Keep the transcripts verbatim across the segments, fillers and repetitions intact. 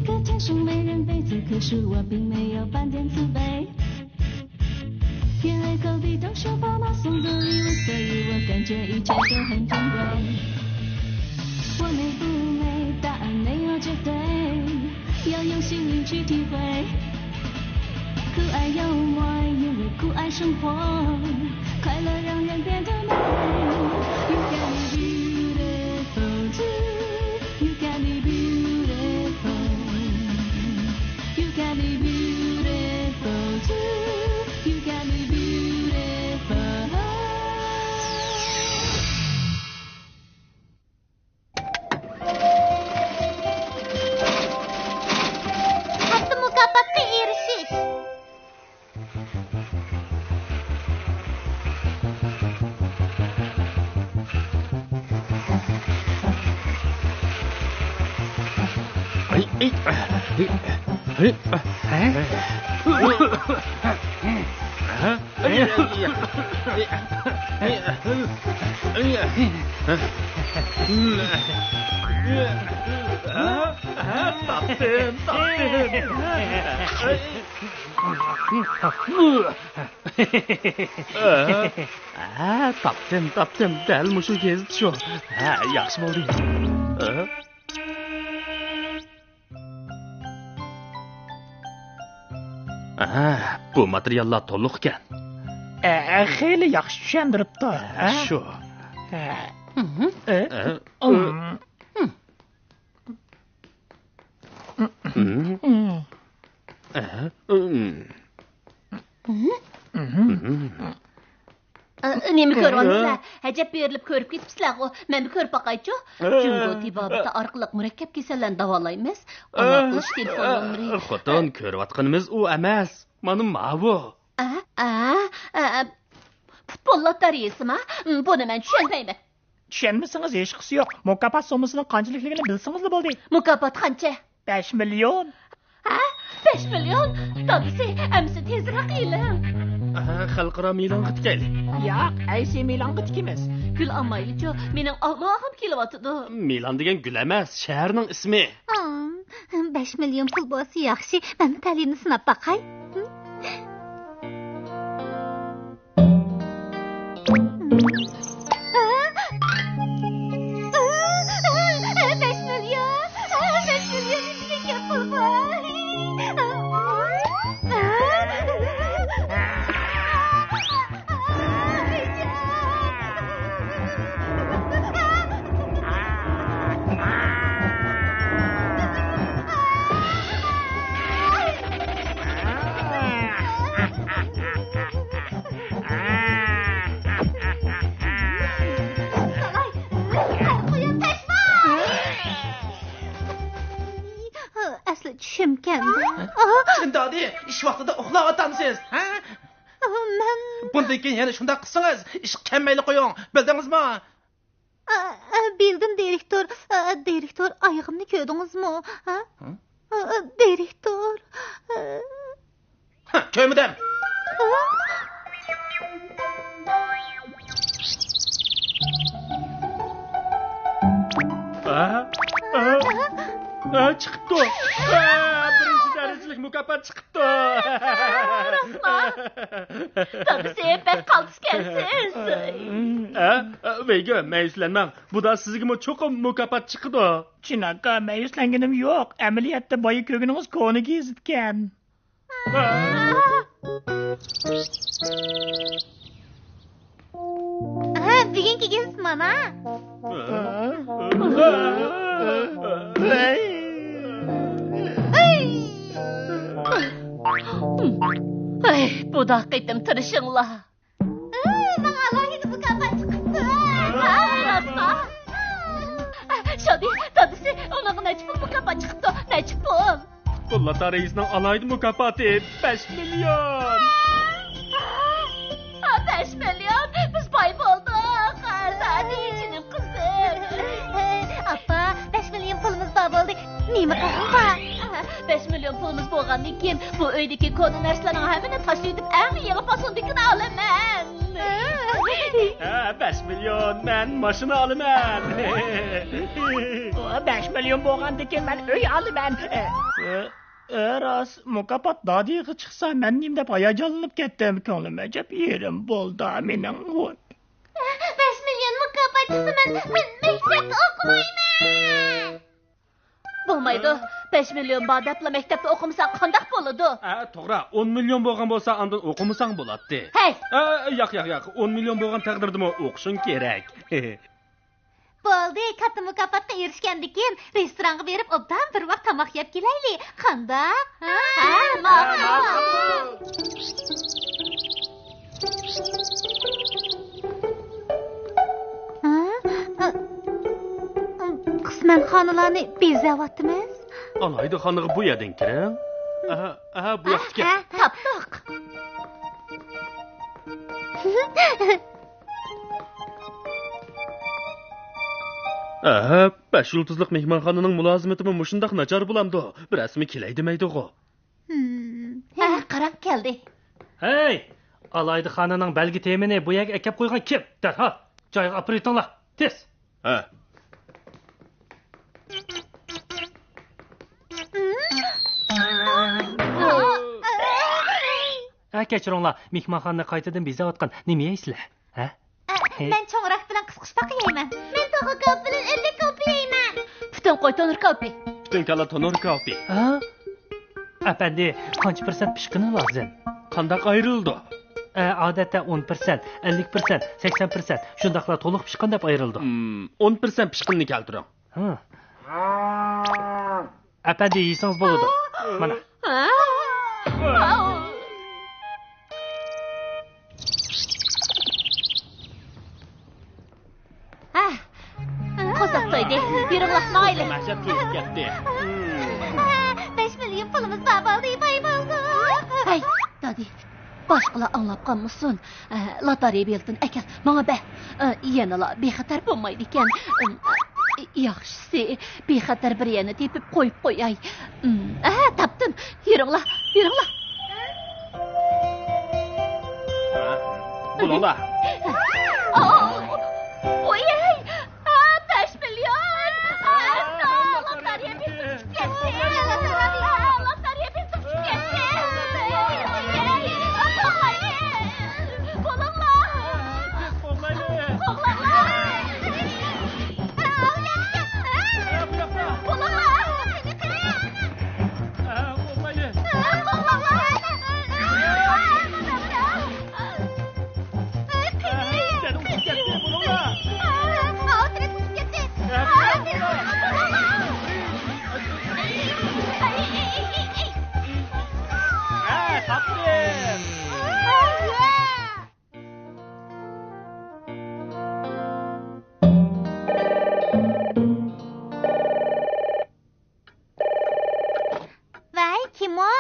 可真是没人陪，此刻是我并没有半点慈悲。天黑口地都说爸妈送的礼物，所以我感觉一切都很珍贵。我美不美，答案没有绝对，要用心灵去体会。苦爱幽默，因为苦爱生活，快乐让人变得美。You can be beautiful too. You can be beautiful. You can be beautiful too. You can be beautiful. ھەپتە مۇكاپاتقا ئېرىشىش. تاپتىم، تاپتىم. ھە، تاپتىم، تاپتىم. دەل مۇشۇ گېزىت شۇ. ھە، ياخشى بولدى. ھە؟ ھە، بۇ ماتېرىياللار تولۇق ئىكەن. ئە، خېلى ياخشى چۈشەندۈرۈپتۇ. ھە، ھە؟ شۇ. ھە. ئە؟ ئە؟ ئۇم. ئە، نېمە كۆرۈۋالىسىلەر؟ ئەجەب بېرىلىپ كۆرۈپ كېتىپسىلەرغۇ. مەنمۇ كۆرۈپ باقايچۇ. جۇڭگو تېبابىتى ئارقىلىق مۇرەككەپ كېسەللەرنى داۋالايمىز. ئالاقىلىشىش تېلېفون نومۇرى. خوتۇن، كۆرۈۋاتقىنىمىز ئۇ ئەمەس. مانا ماۋۇ. ئە، ئە، ئە، پۇتبول لاتارىيىسىما؟ بۇنى مەن چۈشەنمەيمەن. چۈشەنمىسىڭىز ھېچقىسى يوق. مۇكاپات سوممىسىنىڭ قانچىلىكلىكىنى بىلسىڭىزلا بولدى. مۇكاپات قانچە؟ بەش مىليون. ھە؟ بەش مىليون؟ دادىسى، ئەمىسە تېزرەك ئېلىڭ. ئاھا، خەلقئارا مىلانغا تىكەيلى. ياق، ئەيسى مىلانغا تىكىمىز. گۈل ئالمايلىچۇ، مېنىڭ ئالمىغۇم كېلىۋاتىدۇ. مىلان دېگەن گۈل ئەمەس، شەھەرنىڭ ئىسمى. ئام، بەش مىليون پۇل بولسا ياخشى، مەنمۇ تەلىيىمنى سىناپ باقاي. بەش مىليون، بەش مىليون نېمە دېگەن گەپ بۇ؟ ئەسلى چۈشۈم كەلدى. چىقىڭ دادى، ئىش ۋاقتىدا ئۇخلاۋاتامسىز، ھە؟ مەن بۇندىن كېيىن يەنە شۇنداق قىلسىڭىز، ئىشقا كەلمەيلا قويۇڭ، بىلدىڭىزمۇ؟ ئە، ئە، بىلدىم، دىرېكتور. ئە، دىرېكتور، ئايىغىمنى كۆردىڭىزمۇ؟ ھە؟ ھە؟ ئە، ئە، دىرېكتور. ئە. ھە، كۆرمىدىم. ئە؟ ئە، ئە، ئە، چىقىپتۇ. ئە، بىرىنچى دەرىجىلىك مۇكاپات چىقىپتۇ. راستما؟ دادىسى، بەك قالتىس ئىكەنسىز. ئە، ئە، ۋەيگۆ، مەيۈسلەنمەڭ. بۇدا سىزگىمۇ چوقۇم مۇكاپات چىقىدۇ. چىن ئاكا، مەيۈسلەنگىنىم يوق. ئەمەلىيەتتە بايا كۆرگىنىڭىز كونا گېزىتكەن. ھە، بۈگۈنكى گېزىت مانا. ھەي، بۇدا قېتىم تىرىشىڭلار. ماڭا ئالاھىدە مۇكاپات چىقىپتۇ. ھە، راستما؟ شادى، دادىسى، ئۇنىڭغا نەچچە پۇل مۇكاپات چىقىپتۇ؟ نەچچە پۇل؟ پۇتبول لاتارىيىسىنىڭ ئالاھىدە مۇكاپاتى بەش مىليون. بەش مىليون؟ بىز باي بولدۇق. دادى، جېنىم قىزىم. ئاپا، بەش مىليون پۇلىمىز بار بولدى. نېمە قىلغىلى بار؟ بەش مىليون پۇلىمىز بولغاندىن كېيىن، بۇ ئۆيدىكى كونا نەرسىلەرنىڭ ھەممىنى تاشلىۋېتىپ، ئەڭ يېڭى پاسوندىكىنى ئالىمەن. ھە، بەش مىليون، مەن ماشىنا ئالىمەن. بەش مىليون بولغاندىكىن مەن ئۆي ئالىمەن. ئە، ئە، راست، مۇكاپات دادىغا چىقسا، مەن نېمە دەپ ھاياجانلىنىپ كەتتىم. كۆڭلۈم ئەجەب يېرىم بولدى مېنىڭ. بەش مىليون مۇكاپات چىقسا، مەن، مەن مەكتەپتە ئوقۇمايمەن. بولمايدۇ. بەش مىليون بار دەپلا مەكتەپتە ئوقۇمىساڭ قانداق بولىدۇ؟ ئە، توغرا، ئون مىليون بولغان بولسا ئاندىن ئوقۇمىساڭ بولاتتى. ھەي! ئە، ياق، ياق، ياق، ئون مىليون بولغان تەقدىردىمۇ ئوقۇشۇڭ كېرەك. بولدى، كاتتا مۇكاپاتقا ئېرىشكەندىكىن رېستورانغا بېرىپ ئوبدان بىر ۋاق تاماق يەپ كېلەيلى. قانداق؟ ھە؟ ھە، ماقۇل. ھە؟ قىسمەن خانىلارنى بېزەۋاتىمىز. ئالاھىدە خانىغا بۇ يەردىن كىرىڭ. ئەھە، ئەھە، بۇ ياقتىكەن. ھە، تاپتۇق. ئەھە، بەش يۇلتۇزلۇق مېھمانخانىنىڭ مۇلازىمىتىمۇ مۇشۇنداق ناچار بولامدۇ؟ بىر ئەسمە كېلەي دېمەيدىغۇ. ھە، قاراڭ كەلدى. ھەي! ئالاھىدە خانىنىڭ بەلگە تېمىنى بۇ يەرگە ئەكەپ قويغان كىم؟ دەرھال جايىغا ئاپىرىۋېتىڭلار. تېز! ھە. ھە، كەچۈرۈڭلار، مېھمانخانىنى قايتىدىن بېزەۋاتقان. نېمە يەيسىلەر؟ ھە؟ ئە، مەن چوڭ راك بىلەن قىسقۇچپاق يەيمەن. مەن توخۇ كاۋىپى بىلەن ئۆردەك كاۋىپى يەيمەن. پۈتۈن قوي تونۇر كاۋىپى. پۈتۈن كالا تونۇر كاۋىپى. ھە؟ ئەپەندى، قانچە پىرسەنت پىشقىنى لازىم؟ قانداق ئايرىلىدۇ؟ ئە، ئادەتتە ئون پىرسەنت، ئەللىك پىرسەنت، سەكسەن پىرسەنت، شۇنداقلا تولۇق پىشقان دەپ ئايرىلىدۇ. ھىم، ئون پىرسەنت پىشقىنىنى كەلتۈرۈڭ. ھە. ئەپەندى، يېسىڭىز بولىدۇ. مانا. ھە. قورساق تويدى. يۈرۈڭلار، ماڭايلى. مەھشەر كېلىپ كەتتى. بەش مىليون پۇلىمىز بار بولدى، باي بولدۇق. ھەي، دادى. باشقىلار ئاڭلاپ قالمىسۇن. ئە، لاتارىيە بېلىتىنى ئەكەل، ماڭا بەر. ئە، يەنىلا بىخەتەر بولمايدىكەن. ئىم، ياخشىسى، بىخەتەر بىر يەرنى تېپىپ قويۇپ قوياي. ئىم، ئە، تاپتىم. يۈرۈڭلار، يۈرۈڭلار. ھە؟ بولۇڭلار. ئاۋ! ۋوي! ھە، بەش مىليون! ھە، لاتارىيە بېلىتى ئۇچۇپ كەتتى! لاتارىيە بېلىتى ئۇچۇپ كەتتى! بولۇڭلار! قوغلايلى! قوغلاڭلار! بولۇڭلار! قوغلايلى! قوغلاڭلار! ۋەي، كىم ئۇ؟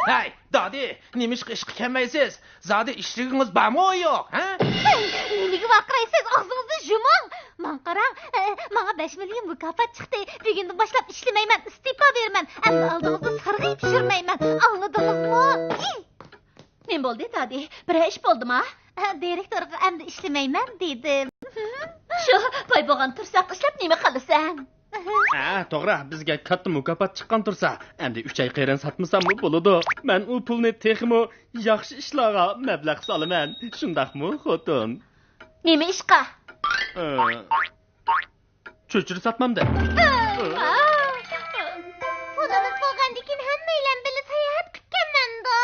ھەي، دادى، نېمىشقا ئىشقا كەلمەيسىز؟ زادى ئىشلىگۈڭىز بارمۇ يوق، ھە؟ ھەي، نېمىگە ۋارقىرايسىز؟ ئاغزىڭىزنى يۇمۇڭ! ماڭا قاراڭ، ئە، ماڭا بەش مىليون مۇكاپات چىقتى. بۈگۈندىن باشلاپ ئىشلىمەيمەن، ئىستېپا بېرىمەن. ئەمدى ئالدىڭىزدا سارغىيىپ يۈرمەيمەن. ئاڭلىدىڭىزمۇ؟ نېمە بولدى، دادى؟ بىرەر ئىش بولدىما؟ ئە، دىرېكتورغا ئەمدى ئىشلىمەيمەن دېدىم. شۇ، باي بولغان تۇرساق ئىشلەپ نېمە قىلىسەن؟ ھە، توغرا، بىزگە كاتتا مۇكاپات چىققان تۇرسا، ئەمدى ئۈچ ئاي قېرىن ساتمىساممۇ بولىدۇ. مەن ئۇ پۇلنى تېخىمۇ ياخشى ئىشلارغا مەبلەغ سالىمەن. شۇنداقمۇ، خوتۇن؟ نېمە ئىشقا؟ ئە، چۆچۈرە ساتمامدە. پۇلىمىز بولغاندىكىن ھەممەيلەن بىللە ساياھەت قىپكەن مەندۇ.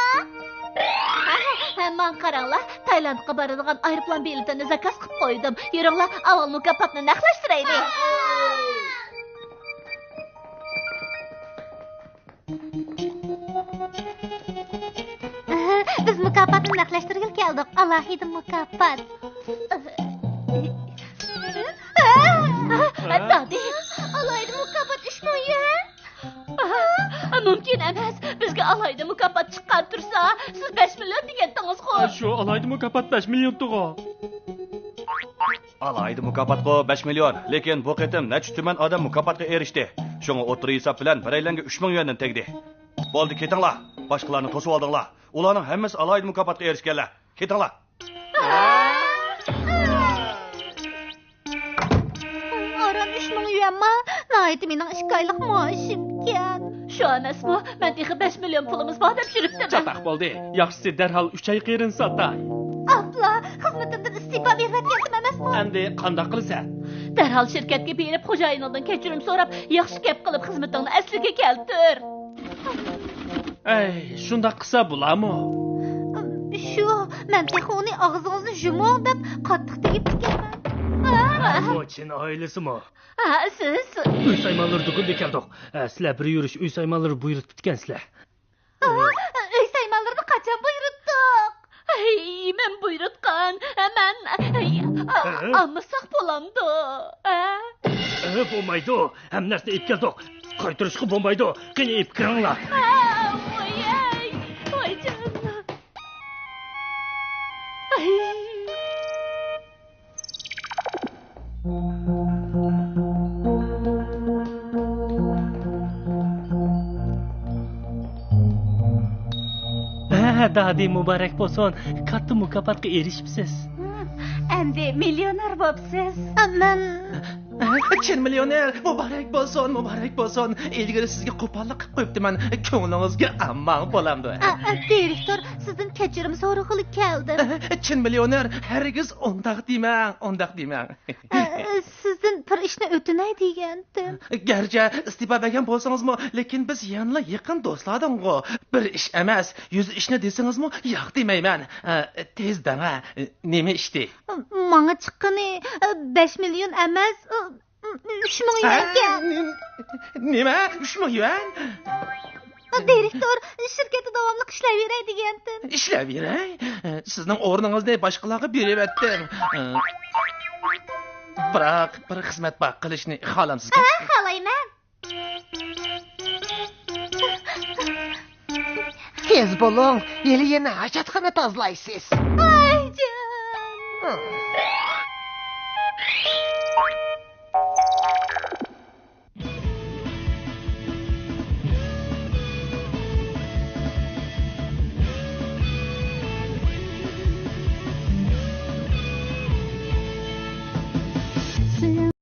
ماڭا قاراڭلار، تايلاندقا بارىدىغان ئايروپىلان بېلىتىنى زاكاز قىپ قويدۇم. يۈرۈڭلار، ئاۋۋال مۇكاپاتنى نەقلەشتۈرەيلى. بىز مۇكاپاتنى نەقلەشتۈرگىلى كەلدۇق. ئالاھىدە مۇكاپات. دادى. ئالاھىدە مۇكاپات ئۈچ مىڭ يۈەن. مۇمكىن ئەمەس. بىزگە ئالاھىدە مۇكاپات چىققان تۇرسا، سىز بەش مىليون دېگەنتىڭىزغۇ. شۇ ئالاھىدە مۇكاپات بەش مىليونتىغۇ. ئالاھىدە مۇكاپاتقۇ بەش مىليون، لېكىن بۇ قېتىم نەچچە تۈمەن ئادەم مۇكاپاتقا ئېرىشتى. شۇڭا ئوتتۇرا ھېساب بىلەن بىرەيلەنگە ئۈچ مىڭ يۈەندىن تەگدى. بولدى، كېتىڭلار. باشقىلارنى توسۇۋالدىڭلار. ئۇلارنىڭ ھەممىسى ئالاھىدە مۇكاپاتقا ئېرىشكەنلەر. كېتىڭلار. ئەتە مېنىڭ ئىككى ئايلىق مائاشىمكەن. شۇ ئەمەسمۇ؟ مەن تېخى بەش مىليون پۇلىمىز بار دەپ يۈرۈپتىمەن. چاتاق بولدى. ياخشىسى دەرھال ئۈچ ئاي قېرىن ساتاي. ئاپلا، خىزمىتىمدىن ئىستېپا بېرىۋەتكەنتىم ئەمەسمۇ؟ ئەمدى قانداق قىلىسەن؟ دەرھال شىركەتكە بېرىپ، خوجايىنىڭدىن كەچۈرۈم سوراپ، ياخشى گەپ قىلىپ خىزمىتىڭنى ئەسلىگە كەلتۈر. ئەي، شۇنداق قىلسا بولامۇ؟ شۇ، مەن تېخى ئۇنى ئاغزىڭىزنى يۇمۇڭ دەپ قاتتىق تېگىپ كەلمەن. ئا! بۇ چىن ئائىلىسىمۇ؟ ھە، سىز. ئۆي سايمانلىرى دۇكىنىدا كەلدۇق. ھە، سىلەر بىر يۈرۈش ئۆي سايمانلىرى بۇيرۇتۇپتىكەنسىلەر. ئا، ئۆي سايمانلىرىنى قاچان بۇيرۇتتۇق؟ ھەي، مەن بۇيرۇتقان. مەن، ھەي، ئا-، ھە؟ ئالمىساق بولامدۇ؟ ھە؟ ئە، بولمايدۇ. ھەممە نەرسىنى ئېلىپ كەلدۇق. قايتۇرۇشقا بولمايدۇ. قېنى، ئېلىپ كىرىڭلار. ھە، ۋاي، ھەي، ۋاي جان. ھەي. ھە، دادى مۇبارەك بولسۇن، كاتتا مۇكاپاتقا ئېرىشىپسىز. ئەمدى مىليونېر بوپسىز. مەن چىن مىليونېر، مۇبارەك بولسۇن، مۇبارەك بولسۇن. ئىلگىرى سىزگە قوپاللىق قىلىپ قويۇپتىمەن، كۆڭلىڭىزگە ئالماڭ بولامدۇ؟ ئە، ئە، دىرېكتور، سىزدىن كەچۈرۈم سورىغىلى كەلدىم. چىن مىليونېر، ھەرگىز ئۇنداق دېمەڭ، ئۇنداق دېمەڭ. ئە، سىزدىن بىر ئىشنى ئۆتۈنەي دېگەنتىم. گەرچە ئىستېپا بەرگەن بولسىڭىزمۇ، لېكىن بىز يەنىلا يېقىن دوستلاردىڭغۇ. بىر ئىش ئەمەس، يۈز ئىشنى دېسىڭىزمۇ ياق دېمەيمەن. ئە، تېز دەڭە، نېمە ئىشتى؟ ماڭا چىققىنى، ئە، بەش مىليون ئەمەس، ئە، ئۈچ مىڭ ھە؟ يۈەنكەن. نېم-، نېمە؟ ئۈچ مىڭ يۈەن؟ دىرېكتور، شىركەتتە داۋاملىق ئىشلەۋېرەي دېگەنتىم. ئىشلەۋېرەي؟ سىزنىڭ ئورنىڭىزنى باشقىلارغا بېرىۋەتتىم. بىراق، بىر خىزمەت بار، قىلىشنى خالامسىزكەن؟ ھە، خالايمەن. تېز بولۇڭ، ھېلى يەنە ھاجەتخانا تازىلايسىز. ئايجان!